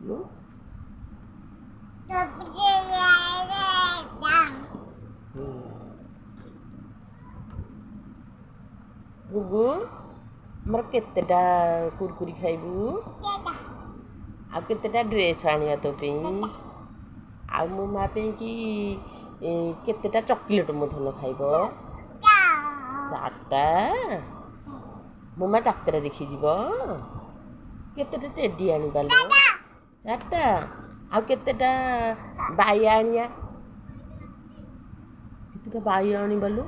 ଲୋ। ଗୁଗୁ, ଆମର କେତେଟା କୁରକୁରି ଖାଇବୁ? ଆଉ କେତେଟା ଡ୍ରେସ୍ ଆଣିବା ତୋ ପାଇଁ? ଆଉ ମୋ ମା ପାଇଁ କି କେତେଟା ଚକୋଲେଟ୍ ମୋ ଧନ ଖାଇବ? ଚାରିଟା। ମୋ ମା ଯାତ୍ରା ଦେଖି ଯିବ। କେତେଟା ଟେଡି ଆଣିବା ଲୋ? ଚାରିଟା। ଆଉ କେତେଟା ବାଇଆ ଆଣିବା? କେତେଟା ବାଇଆ ଆଣିବା ଲୋ?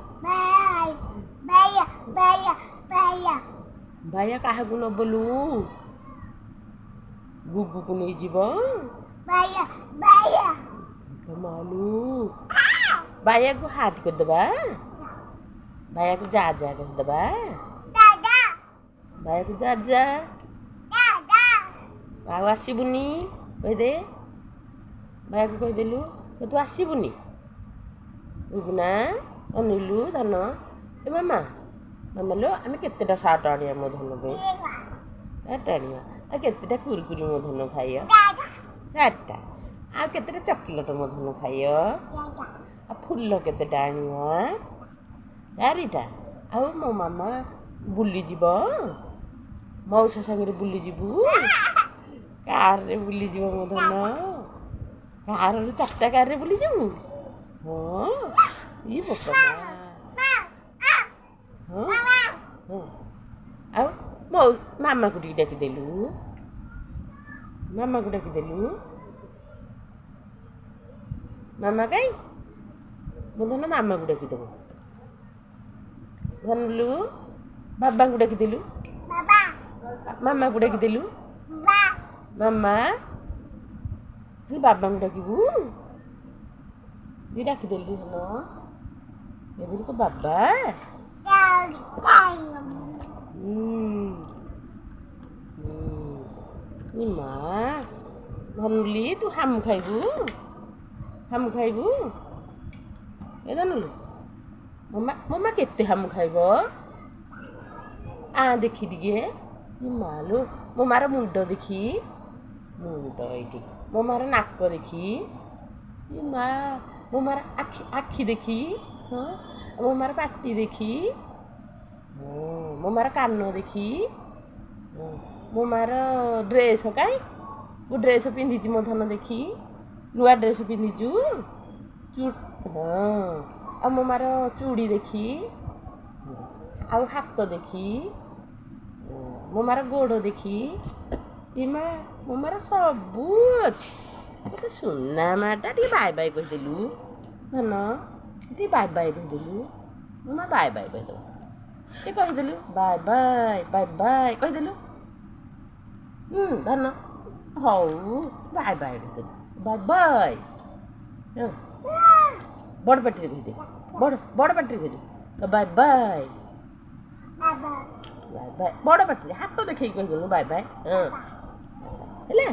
ବାଇଆ କାହାକୁ ନବଲୁ? ଗୁଗୁକୁ ନେଇଯିବ ମାଲୁ। ବାଇଆକୁ ହାତ କରିଦେବା, ବାଇଆକୁ ଯା ଯା କହିଦେବା, ବାଇଆକୁ ଯା ଯା, ଆଉ ଆସିବୁନି କହିଦେ। ବାଇଆକୁ କହିଦେଲୁ, ତୁ ଆସିବୁନି। ଗୁଗୁନା, ଅନିଲୁ, ଧନ, ଏ ମାମା, ମାମା ଲୋ, ଆମେ କେତେଟା ସାର୍ଟ ଆଣିବା ମୋ ଧନ ପାଇଁ? ଚାରିଟା ଆଣିବା। ଆଉ କେତେଟା କୁରକୁରି ମୋ ଧନ ଖାଇବ? ଚାରିଟା। ଆଉ କେତେଟା ଚକୋଲେଟ୍ ମୋ ଧନ ଖାଇବ? ଆଉ ଫୁଲ କେତେଟା ଆଣିବା? ଚାରିଟା। ଆଉ ମୋ ମାମା ବୁଲିଯିବ, ମଉସା ସାଙ୍ଗରେ ବୁଲିଯିବୁ, କାରରେ ବୁଲିଯିବ ମୋ ଧନ। କାରରେ, ଚାରିଟା କାରରେ ବୁଲିଯିବୁ। ହଁ, ଇ ବୋପା ମା। ହଁ ହଁ, ଆଉ ମୋ ମାମାକୁ ଟିକେ ଡାକିଦେଲୁ, ମାମାକୁ ଡାକିଦେଲୁ। ମାମା କାଇଁ ମୋ ଧନ? ମାମାକୁ ଡାକିଦେବ ଧନଲୁ। ବାବାଙ୍କୁ ଡାକିଦେଲୁ, ମାମାକୁ ଡାକିଦେଲୁ। ମାମା, ଖାଲି ବାବାଙ୍କୁ ଡାକିବୁ? ଡାକିଦେଲୁ ଧନ, ଏଥିରୁ ବାବା। ମା ଧନୁଲି, ତୁ ହାମୁ ଖାଇବୁ? ହାମୁ ଖାଇବୁ? ଏ ଧନୁଲୁ, ମୋ ମା କେତେ ହାମୁ ଖାଇବ? ଆ ଦେଖି ଟିକେ ମାଲୋ, ମୋ ମାର ମୁଣ୍ଡ ଦେଖି, ମୁଣ୍ଡ ଏଇଠି। ମୋ ମାର ନାକ ଦେଖି ମା, ମୋ ମାର ଆଖି, ଆଖି ଦେଖି। ହଁ, ମୋ ମାର ପାଟି ଦେଖି। ହଁ, ମୋ ମାର କାନ ଦେଖି। ମୋ ମାର ଡ୍ରେସ୍ କାଇଁ? ମୁଁ ଡ୍ରେସ୍ ପିନ୍ଧିଛି ମୋ ଧନ ଦେଖି, ନୂଆ ଡ୍ରେସ୍ ପିନ୍ଧିଛୁ। ହଁ, ଆଉ ମୋ ମାର ଚୁଡ଼ି ଦେଖି, ଆଉ ହାତ ଦେଖି, ମୋ ମାର ଗୋଡ଼ ଦେଖି। ଏ ମା, ମୋ ମାର ସବୁ ଅଛି। ଗୋଟେ ସୁନା ମାଟା, ଟିକେ ବାଏ ବାଏ କହିଦେଲୁ ଧନ, ଟିକେ ବାଏ ବାଏ କହିଦେଲୁ ମୋ ମା। ବାଏ ବାଏ କହିଦେବ, ଟିକେ କହିଦେଲୁ, ବାଏ ବାଏ, ବାଏ ବାଏ କହିଦେଲୁ। ଧନ, ହଉ, ବାଏ ବାଏ କହିଦେଲୁ, ବାଏ ବାଏ। ହଁ, ବଡ଼ ପାଟିରେ କହିଦେ, ବଡ଼ ବଡ଼ ପାଟିରେ କହିଦେ, ବାଏ ବାଏ, ବାଏ ବାଏ। ବଡ଼ ପାଟିରେ ହାତ ଦେଖେଇକି କହିଦେଲୁ ବାଏ ବାଏ। ହଁ, ହେଲା।